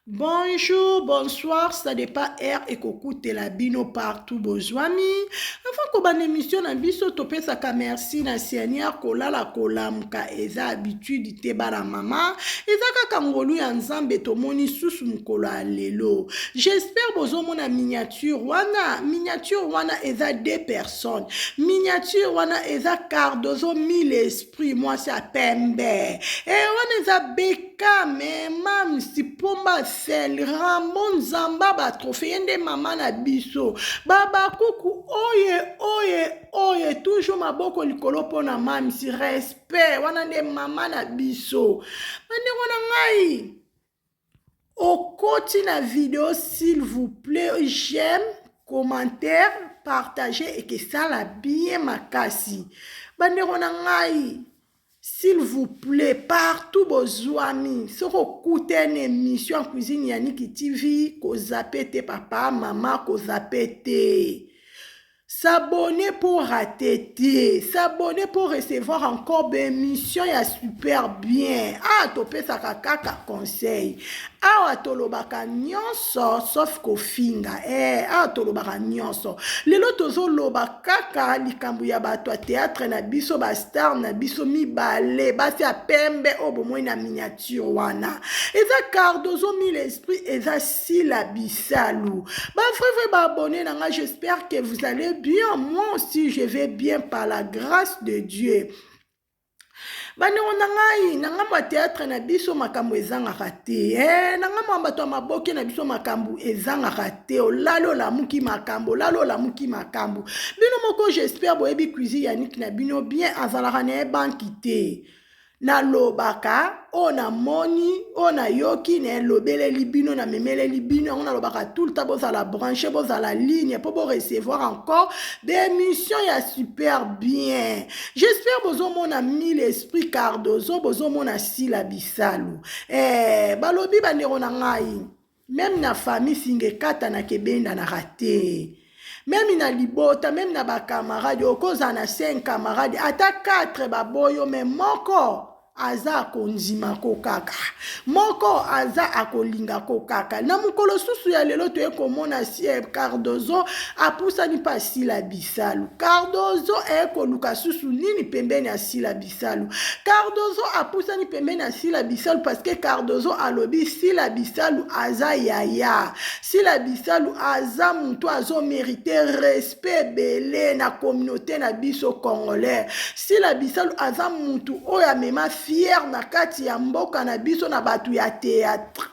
Bonjour, bonsoir, ça dépend heure ekokutela bino partout bozwami. Avant kobanda émission na biso topesaka merci na Seigneur kolala kolamuka eza habitude te bana mama, eza kaka ngolu ya Nzambe tomoni susu mokolo ya lelo. J'espère bozomona miniature wana, miniature wana eza deux personnes. Miniature wana eza Cardozo mille esprit mwasi ya pembe. E wana eza Bekame mamsi pomba sel Rambo Nzamba ba trophée ye nde mama na biso babakuku oye oye oye toujours maboko likolo mpo na mamsi respect wana nde mama na biso bandeko na ngai okoti na video s'il vous plaît j'aime commentaire partage ekesala bien makasi bandeko na ngai s'il vous plaît partout bozwami soki okutani émission ya cuisine ya Niki TV kozape te papa mama kozape te s'abonner pour rater te s'abonner pour recevoir encore bémission ya super bien ah topesaka kaka conseil awa tolobaka nyonso sauf kofinga eh, awa tolobaka nyonso lelo tozoloba kaka likambo ya bato ya théâtre na biso bastar na biso mibale basi ya pembe oyo bomoi na miniature wana eza Cardozo mille esprit eza Sila Bisalu bavrai vrai baabonné na nga j'espère que vous allez bien moi aussi je vais bien par la grâce de Dieu bandeko na ngai na ngambo ya théâtre na biso makambo ezangaka te eh, na ngambo ya bato ya maboke na biso makambo ezangaka te olali olamuki makambo olali olamuki makambo bino moko j'espère boyebi cuisine Yannick na bino bien azalaka na ye banki te nalobaka oyo namoni oyo nayoki nalobeleli bino namemeleli bino yango nalobaka tout le temps bozala branché bozala ligne mpo borecevoir encore d'émission ya super bien j'espère bozomona mille esprit Cardozo bozomona Sila Bisalu eh, balobi bandeko na ngai même na famille singa ekatanaka ebendanaka te même na libota même na bacamarade okozala na 5 camarade ata 4 baboyo me moko aza akondima ko kaka moko aza akolinga ko kaka na mokolo susu ya lelo toye komona Cardozo apusani mpe asila Bisalu Cardozo eye koluka susu nini pembeni asila Bisalu Cardozo apusani pembeni asila Bisalu parce que Cardozo alobi Sila Bisalu aza yaya Sila Bisalu aza motu azomérite respect ebele na communauté na biso congolais Sila Bisalu aza mutu oyo amema fier na kati ya mboka na biso na bato ya théâtre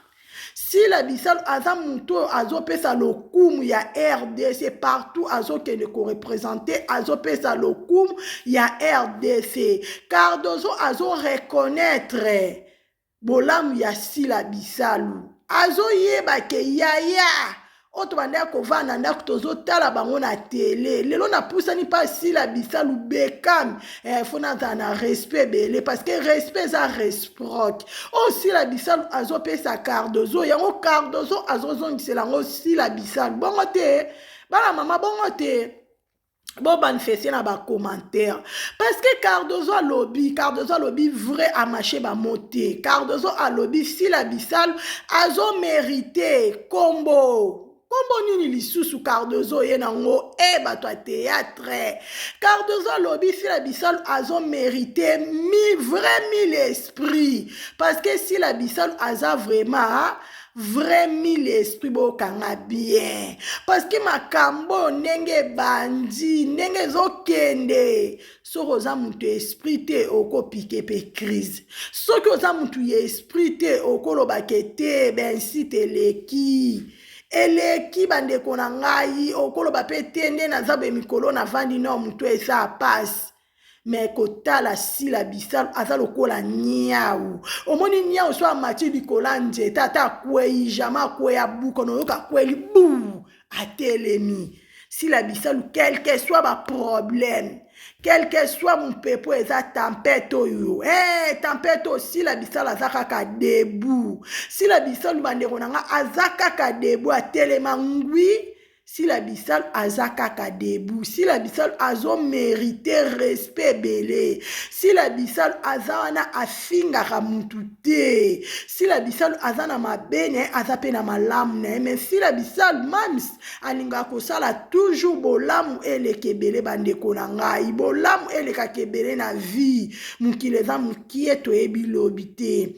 Sila Bisalu aza mutu oyo azopesa lokumu ya RDC partout azokende koreprésenter azopesa lokumu ya RDC Cardozo azoreconnaître bolamu ya Sila Bisalu azoyeba ke yaya oyo tobandaki kovanda ndako tozotala bango na tele lelo napusani mpe asila Bisalu Bekam eh, faut nazala na respect ebele parce que respect eza réciproque oyo Sila Bisalu azopesa Cardozo yango Cardozo azozongisela yango Sila Bisalu bongo te bana mama bongo te bomanifeste na bacommentaire parce que Cardozo alobi Cardozo alobi vrai amashe bamo te Cardozo alobi Sila Bisalu azomérite kombo kombo nini lisusu Cardozo ye nango e bato ya théâtre Cardozo alobi Sila Bisalu azomérite mi vrai mille esprit parce que Sila Bisalu aza vraiment vrai mille esprit bokanga bien parce que makambo oyo ndenge ebandi ndenge ezokende soki oza moto ya esprit te okopike mpe crise soki oza motu ya esprit te okolobake te bensite eleki eleki bandeko na ngai okoloba mpe te nde naza boye mikolo navandi no motu eza pasi me kotala Sila Bisalu aza lokola niau omoni niau so amati likolo ya nzete ata akwei jamais akwei abuka na oyoka akweli bu atelemi Sila Bisalu quelque soit baproblème quelque soit mopepo eza tempête oyo hey, tempête oyo Sila Bisalu aza kaka debout Sila Bisalu bandeko na nga aza kaka debout atelema ngwi. Sila Bisalu aza kaka debout. Sila Bisalu azo merite respect ebele. Sila Bisalu aza wana afingaka mutu te. Sila Bisalu aza na mabe na ye, aza pe na malamu na ye. Mais Sila Bisalu mams alingaka kosala toujours bolamu eleka ebele bandeko na ngai. Bolamu elekaka ebele na vie. Mokili eza mokie toyebi lobi te.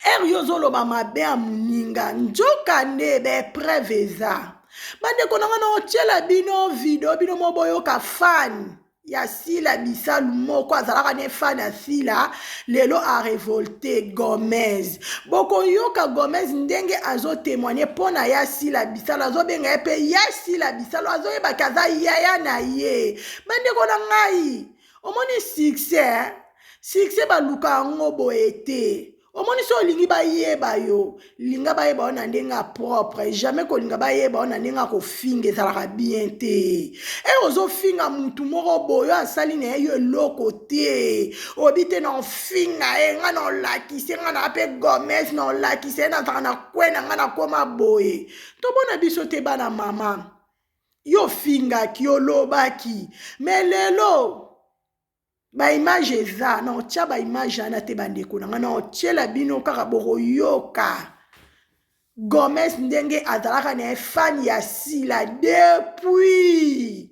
Heure yo ozoloba mabe ya moninga nzoka nde ba epreuve eza bandeko na nga na otiela bino video bino mo boyoka fan ya sila bisalu moko azalaka ne fan ya sila lelo a revolte gomez bokoyoka gomez ndenge azotemoigne mpo na ya sila bisalu azobenga ye mpe ya sila bisalu azoyebaki aza yaya na ye bandeko na ngai omoni succès Succès baluka yango boye te. Omoni so olingi bayeba yo, linga bayeba yo na ndenge ya propre, jamais kolinga bayeba yo na ndenge ya kofinga ezalaka bien te. E ozofinga mutu moko boye asali na ye yo eloko te. Obi te na ofinga ye, nga na olakise nga na pe Gomez na olakise ye nazalaka na kwe na nga nakoma boye. Tobona biso te bana mama. Yo ofingaki, olobaki, mais lelo Ba image eza na otia ba image wana te bandeko na ngai na otiela bino kaka bokoyoka Gomez ndenge azalaka na ye fan ya Sila depuis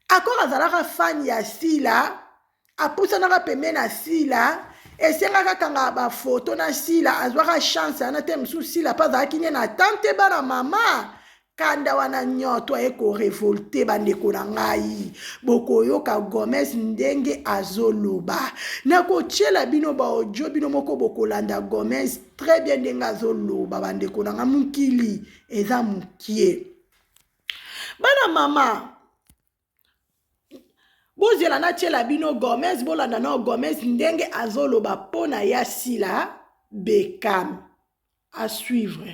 akor azalaka fan ya Sila apusanaka pembe na Sila esengaka kanga bafoto na Sila azwaka chance wana te mosusu Sila mpe azalaki nde na tante bana mama Kanda wana nyoto aye ko revolte bandeko na ngai bokoyoka Gomez ndenge azoloba nakotiela bino ba audio bino moko bokolanda Gomez très bien ndenge azoloba bandeko na ngai mokili eza mokie bana mama bozela natiela bino Gomez bolanda nao Gomez ndenge azoloba mpo na ya Sila Beckham à suivre.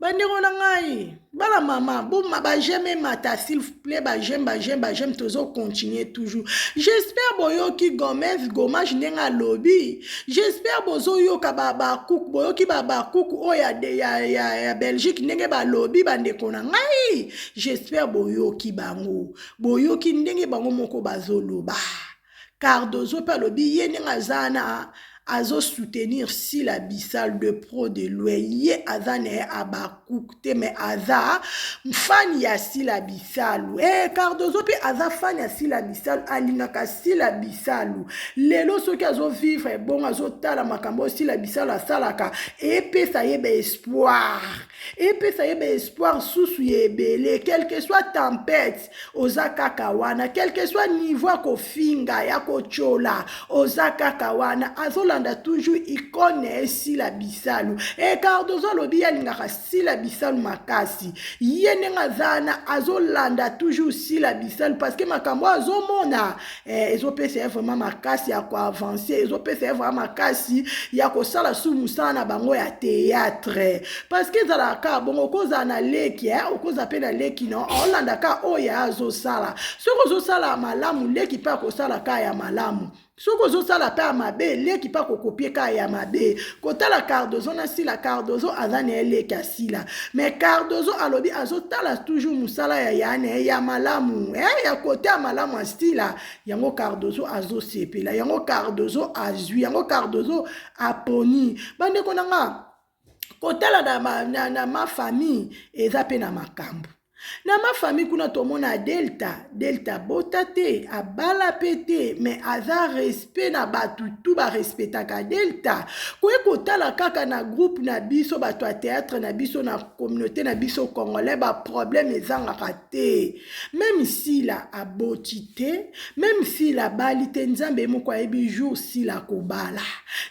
Bandeko na ngai bana mama boma ba j'aime emata s'il vous plaît ba j'aime ba j'aime ba j'aime tozo continuer toujours j'espère boyoki Gomez gommage ndenge alobi j'espère bozoyoka ba bakuku boyoki ba bakuku oyo ya, ya, ya, ya Belgique ndenge balobi bandeko na ngai j'espère boyoki bango boyoki ndenge bango moko bazoloba Cardozo pe alobi ye ndenge aza wana azo soutenir Sila Bissal de pro de loin ye aza na ye Habacuc te mais aza fan ya Sila Bisalu eh Cardozo pe aza fan ya Sila Bisalu alingaka Sila Bisalu lelo soki azo vivre bongo azotala makambo oyo Sila Bisalu asalaka epesa ye ba espoir epesa ye ba espoir susu ya ebele quelque soit tempête oza kaka wana quelque soit niveau ya kofinga ya kotyola oza kaka wana azolanda toujours icone ya ye sila bisalu e cardozo alobi ye alingaka sila bisalu makasi ye ndenge aza wana azolanda toujours sila bisalu parce que makambo oyo azomona eh, ezopesa ye vraiment makasi ya koavance ezopesa ye vraiment makasi ya kosala su mosala na bango ya théâtre parce que ezalaka kaka bongo okozala na leki eh, okozala mpe na leki no olanda kaka oyo ya azosala soki ozosala malamu leki mpe akosala kaka ya malamu soki ozosala mpe ya mabe leki mpe akokopie kaka ya mabe kotala cardozo na sila cardozo aza na ye leki asila mais cardozo alobi azotala toujours mosala ya ya na ye ya malamu eh, ya kote ya malamu asila yango cardozo azosepela yango cardozo azwi yango cardozo aponi bandeko na nga kotala na, na, na, na ma famille eza mpe na makambo Na ma famille kuna tomona Delta, Delta abota te, abala pe te, mais aza respect na batu tout ba respectaka Delta. Koye kotala kaka na groupe na biso bato ya theatre na biso na communauté na biso congolais ba problème ezangaka te. Meme Sila aboti te, meme Sila abali te, Nzambe ye moko ayebi jour Sila akobala.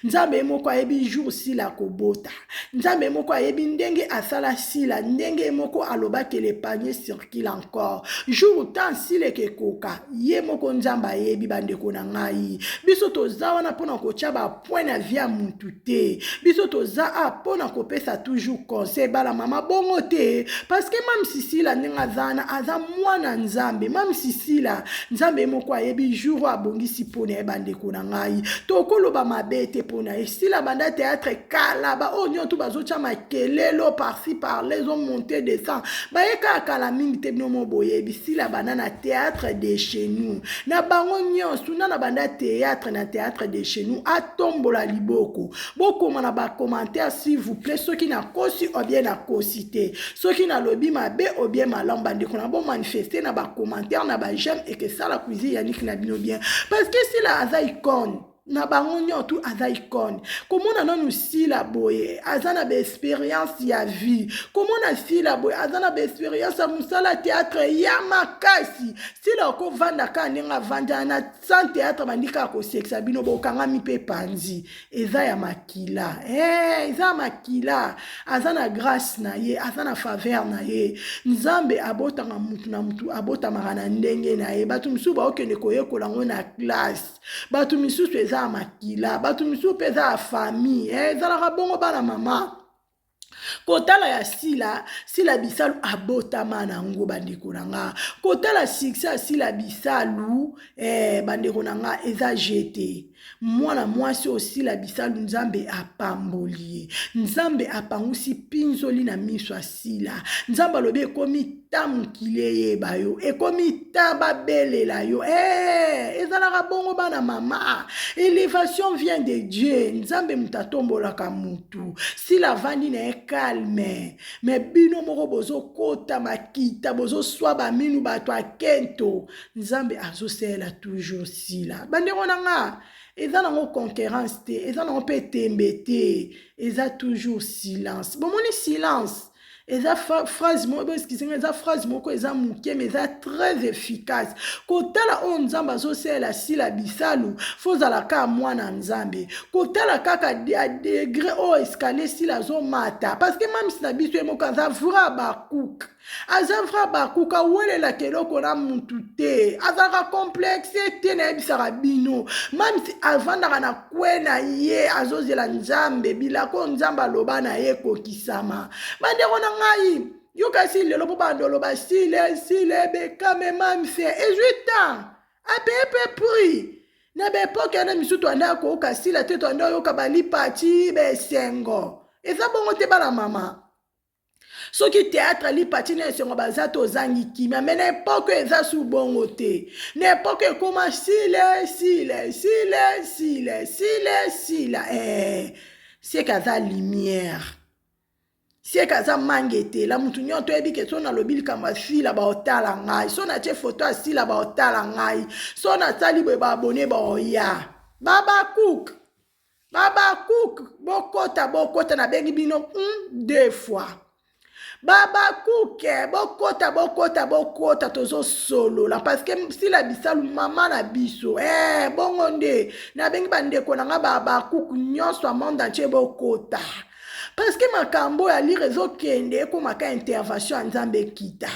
Nzambe ye moko ayebi jour Sila akobota. Nzambe moko ayebi ndenge asala Sila, ndenge ye moko aloba que le panier circule encore. Jour temps Sila ekekoka, ye moko Nzambe ayebi bandeko na ngai. Biso toza wana pona kotia ba point na vie ya mutu te. Biso toza a pona kopesa toujours conseil bala mama bongo te parce que mam Sisila ndenge aza wana aza mwana Nzambe. Mam Sisila Nzambe ye moko ayebi jour oyo abongisi pona ye bandeko na ngai. Tokoloba mabe te. mpo na ye. Sila banda théâtre kala, baoyo nyonso bazotya makelelo par-ci par-là, ezomonte descend, baye kaka kala mingi te. Bino mo boyebi Sila banda na théâtre de chez nous. Na bango nyonso na banda théâtre, na théâtre de chez nous, atombola liboko. Bokoma na bacommentaire, s'il vous plaît, soki nakosi ou bien nakosi te, soki nalobi mabe ou bien malamu. Bandeko na bomanifeste na bacommentaire, na baj'aime, ekesala cuisine Yaniki na bino bien, parce que Sila aza icône na bango nyonso, aza icône. Komona nanu Sila boye, aza na baexpérience ya vie. Komona Sila boye, aza na baexpérience ya mosala théâtre ya makasi. Sila okovanda kaka ndenge avanda na sans théâtre, bandi kaka kosekisa bino, bokangami mpe panzi. Eza ya makila, eza ya makila. Aza na grâce na ye, aza na faveur na ye. Nzambe abotaka mutu na mutu, abotamaka na ndenge na ye. Bato misusu baokende koyekola yango na classe, bato misusu eza ya makila, bato misusu mpe eza ya famille. Ezalaka bongo, bana mama. Kotala ya Sila, Sila Bisalu abotama nango. Bandeko na nga, kotala succès ya Sila Bisalu, bandeko na nga, eza jete. Mwana mwasi oyo Sila Bisalu, Nzambe apamboli ye, Nzambe apangusi mpinzoli na miso ya Sila. Nzambe alobi ekomi ta mokili eyeba yo, ekomi ta babelela yo. Ezalaka bongo, bana mama. Élévation vient de Dieu. Nzambe moto atombolaka mutu. Sila avandi na ye calme, mais bino moko bozokota makita, bozoswa baminu bato akento. Nzambe azosalela toujours Sila. Bandeko na nga, eza nango concurrence te, eza nango mpe tembe te, eza toujours silence. Bomoni, silence eza phrase moko, excuse nga, eza phrase moko eza moke, mais eza très efficace. Kotala oyo Nzambe azosalela Sila Bisalu, faut ozala kaka mwana Nzambe. Kotala kaka degré oyo escalier Sila azomata, parce que mamisi na biso ye moko aza vrai Habacuc, aza vrai Habacuc. Awelelaka eloko na mutu te, azalaka complexe te. Nayebisaka bino, mamisi avandaka na kwe na ye, azozela Nzambe, bilako Nzambe aloba na ye ekokisama. Bandeko na ngai, yokasi lelo mpo bando oloba sile sile bekame. Mamisi ezwi temps, apaye mpe prix. Na baépoque wana misusu toanda koyoka Sila te, toanda oyoka balipati besengo. Eza bongo te, bana mama. Soki théâtre lipati na esengo baza, tozangi kimia. Mais na époque eza su bongo te. Na époque ekóma sile sile sile sile sile sila. Seke aza lumière, seke aza mange etela mutu nyonso. Toyebi ke so nalobi likambo ya Sila, baotala ngai. So natie foto ya Sila, baotala ngai. So nasali boye, baabone baoya. Babakuk, babakuk, bokota, bokota. Nabengi bino un deux fois, babakuke, bokota, bokota, bokota. Tozosolola parce que Sila Bisalu mama na biso. Bongo nde nabengi bandeko na nga babakuku nyonso ya monde entier, bokota, parce que makambo oyo alire ezokende, ekomaka intervention ya Nzambe ekita,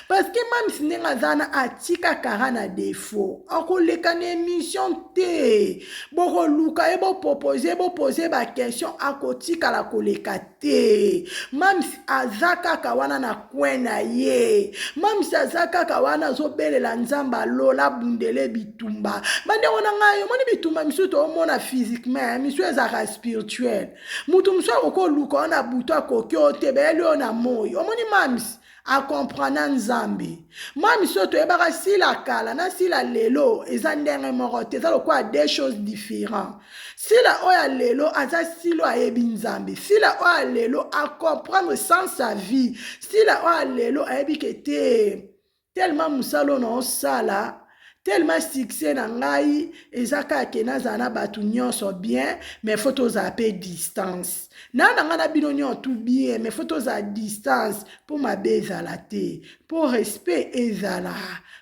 parce que mamisi ndenge aza wana, atika kara na défaut, akoleka na émission te. Bokoluka ye, bopropose, bopose baquestion, akotikala koleka te. Mamisi aza kaka wana na coin na ye. Mamisi aza kaka wana, azobelela Nzambe alola abundele bitumba. Bandeko na ngai, omoni bitumba misusu toomona physiquement, misusu ezalaka spirituel. Mutu mosusu akoki oluka wana butu, akoki oyo te, bayeli oyo na moi. Omoni, mamisi akomprena Nzambe. Mamisi oyo toyebaka Sila kala na Sila lelo eza ndenge moko te, eza lokola deux choses différents. Sila oyo ya lelo aza Sila oyo ayebi Nzambe. Sila oyo ya lelo acomprendre sans sa vie. Sila oyo ya lelo ayebi ke te, tellement mosala oyo naosala, tellement succès na ngai eza kaka ke nazala na bato nyonso bien, mais faut tozala mpe distance na ngai na bino nyonso tout bien, mais faut tozala distance mpo mabe ezala te, mpo respect ezala,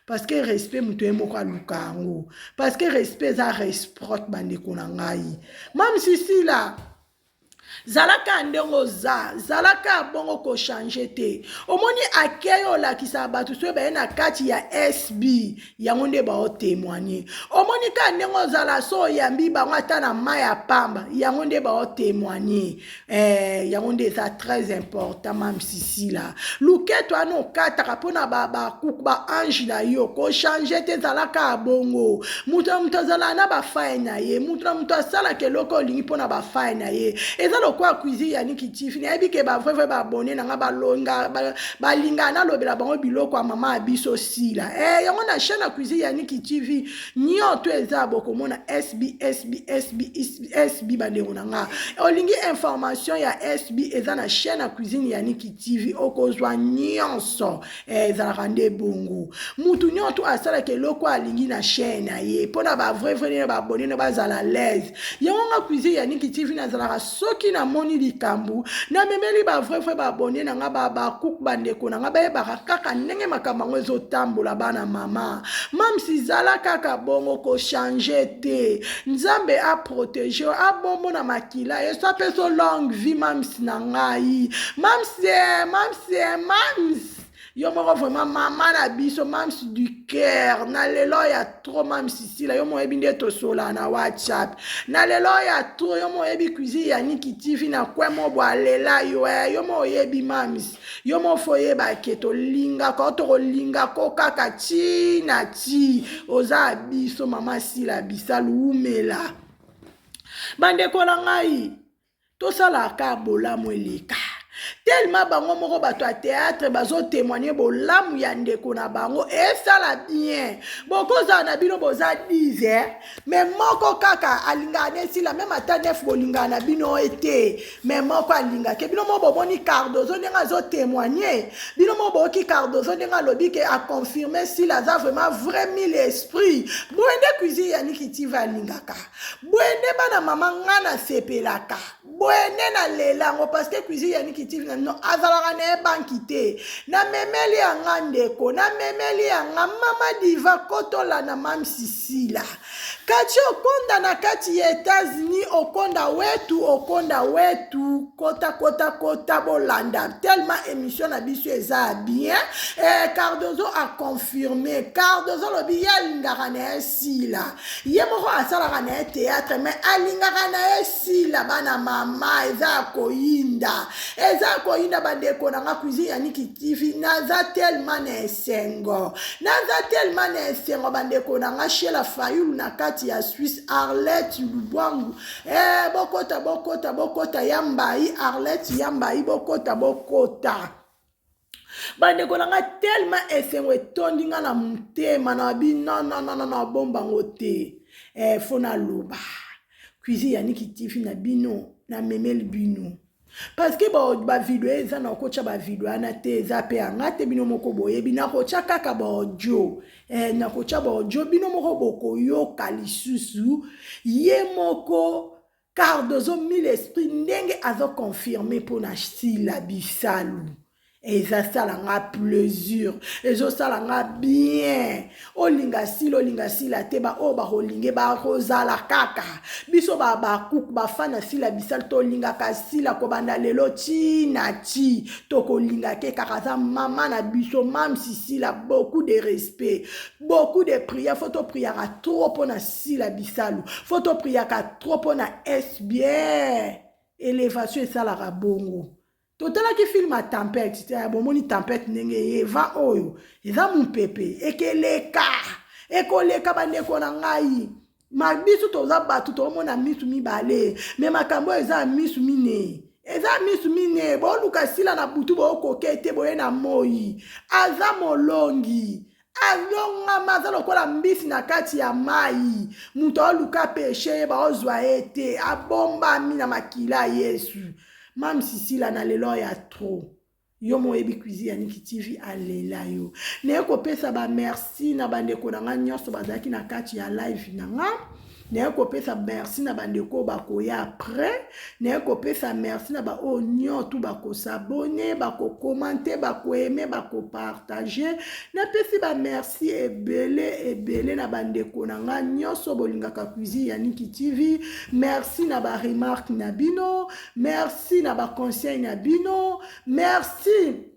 parce que respect moto ye moko aluka yango, parce que respect eza réciproque. Bandeko na ngai, mamsisila. Zala kaka ndenge oza, zala kaka bongo ko changer te. Omoni accueil oyo olakisaka bato soki baye na kati ya SB, yango nde bao temoigner. Omoni kaka ndenge ozala so oyambi bango ata na mayi ya pamba, yango nde bao temoigner. Eh, yango nde eza très important mam Sisila. Luketo wana okataka mpona ba ba kuku ba ange na yo, ko changer te, zala kaka bongo. Moto na moto azalaka na ba faille na ye, moto na moto asalaka eloko olingi mpona ba faille na ye. Eza lokola cuisine ya Niki Tifi, nayebi ke ba vrai vrai ba abonné na nga balonga balingaka nalobela bango biloko ya mama ya biso Sila. Eh, yango na chaîne ya cuisine ya Niki TV nyonso eza bokomona SB SB SB SB bandeko na nga. Olingi information ya SB eza na chaîne ya cuisine ya Niki TV, okozwa nyonso. Eh, ezalaka nde bongo mutu nyonso asalaka eloko alingi na chaîne na ye mpo na ba vrai vrai na ba abonné na bazala l'aise. Yango nga cuisine ya Niki TV nazalaka soki namoni likambo namemeli ba vrai vrai ba abonné na nga ba ba cook bandeko na nga bayebaka kaka ndenge makambo yango ezotambola. Bana mama mamsi zala kaka bongo, ko changer te. Nzambe a protéger abombo na makila yesu apesa longue vie mamsi na ngai. Mamsi mamsi mams yo moko vraiment mama na biso, mams du cœur. Na lelo ya trop mams Sila, yo moyebi nde tosola na WhatsApp. Na lelo ya trop, yo moyebi cuisine ya Niki TV na kwe mo bwa lela yo eh, yo moyebi mams, yo mo fo yeba ke tolingaka o tokolinga ko kaka ti na ti. Oza biso mama Sila Bisalu, umela. Bandeko na ngai, tosalaka bolamu eleka tellement bango moko bato ya théâtre bazotémoigne bolamu ya ndeko na bango, esala bien. Bokozala na bino boza 10 eh? Mais moko kaka alingaka na esila, même ata 9 bolingaka na bino ete, mais moko alingaka bino moko. Bomoni Cardozo ndenge azotémoigne, bino moko boyoki Cardozo ndenge alobi ke aconfirme Sila aza vraiment vrai mille esprit. Boye nde cuisine ya Niki TV alingaka, boye nde bana mama nga nasepelaka, boye nde nalela yango, parce que cuisine ya Niki TV na bino azalaka na ye banki te. Namemeli yanga ndeko, namemeli yanga mama Diva kotolanda mamsisila kati okonda na kati ya États-Unis, okonda wetu, okonda wetu, kota kota kota. Bolanda tellement émission na biso eza bien. Eh, Cardozo aconfirme. Cardozo alobi ye alingaka na ye Sila, ye moko asalaka na ye théâtre mais alingaka na ye Sila. Bana mama, eza ya koyinda, eza ya koyinda. Bandeko na nga, cuisine ya Niki TV, naza tellement na esengo, naza tellement na esengo. Bandeko na nga, Shela Fayulu na kati ya Suisse, Arlette Lubwangu, eh, bokota bokota bokota, ya mbai Arlette, ya mbai, bokota bokota. Bandeko na nga, tellement esengo etondi nga na motema na bi non non non non, bombango te. Eh, fo naloba cuisine ya Niki TV na bino, namemeli bino parce que bavideo eza na okotya bavideo wana te, eza mpe yanga te. Bino moko boyebi, nakotya kaka baaudio eh, nakotya baaudio, bino moko bokoyoka lisusu ye moko Cardozo mille esprit ndenge azoconfirme mpona Sila Bisalu. Ezasala nga plaisir, ezosala nga bien. Olinga Sila, olinga Sila te, baoyo bakolinge bakozala kaka. Biso bakuku bafana Sila Bisalu tolingaka Sila kobanda lelo ti na ti, tokolinga ke kaka. Aza mama na biso mamsi Sila, beaucoup de respect, beaucoup de prière. Fo topriaka trop mpona Sila Bisalu, fo topriaka trop mpona sbien. Élévation esalaka bongo. Totalaki film ya tempête te, bomoni tempête ndenge eva oyo eza mopepe ekeleka, ekoleka. Bandeko na ngai, ma biso toza bato toomona misu mibale, mais makambo oyo eza ya misu minei, eza misu minei. Boluka Sila na butu bookoke te, boye na moi aza molongi, alongama, aza lokola mbisi na kati ya mai. Moto aoluka peshe ye, baozwa ye te, abombami na makila ya Yesu. Mam Sisila, na lelo ya trop, yo mo oyebi cuisine ya Niki TV alela yo. Naye kopesa bamerci na bandeko na nga nyonso bazalaki na kati ya live na nga. Naye kopesa merci na bandeko oyo bakoya après. Naye kopesa merci na baoyo nyonso bakosabone, bakokomante, bakoaime, bakopartage. Napesi bamerci ebele ebele na bandeko na nga nyonso bolingaka Cuisine ya Niki TV. Merci na baremarque na bino, merci na baconseil na bino, merci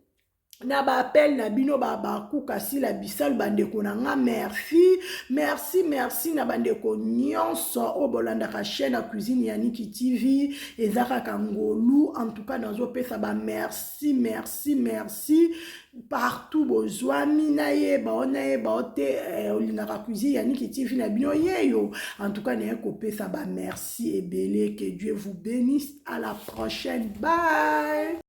na baappel na bino, babakuka sila bisalu, bandeko na nga. Merci, merci, merci na bandeko nyonso oyo bolandaka chaîne ya Cuisine ya Niki TV. Eza kaka ngolu. En tout cas, nazopesa bamerci, merci, merci partout bozwami. Nayeba o nayeba o te, olingaka Cuisine ya Niki TV na bino yeyo. En tout cas, naye kopesa bamerci ebele. Que Dieu vous bénisse. À la prochaine, bye.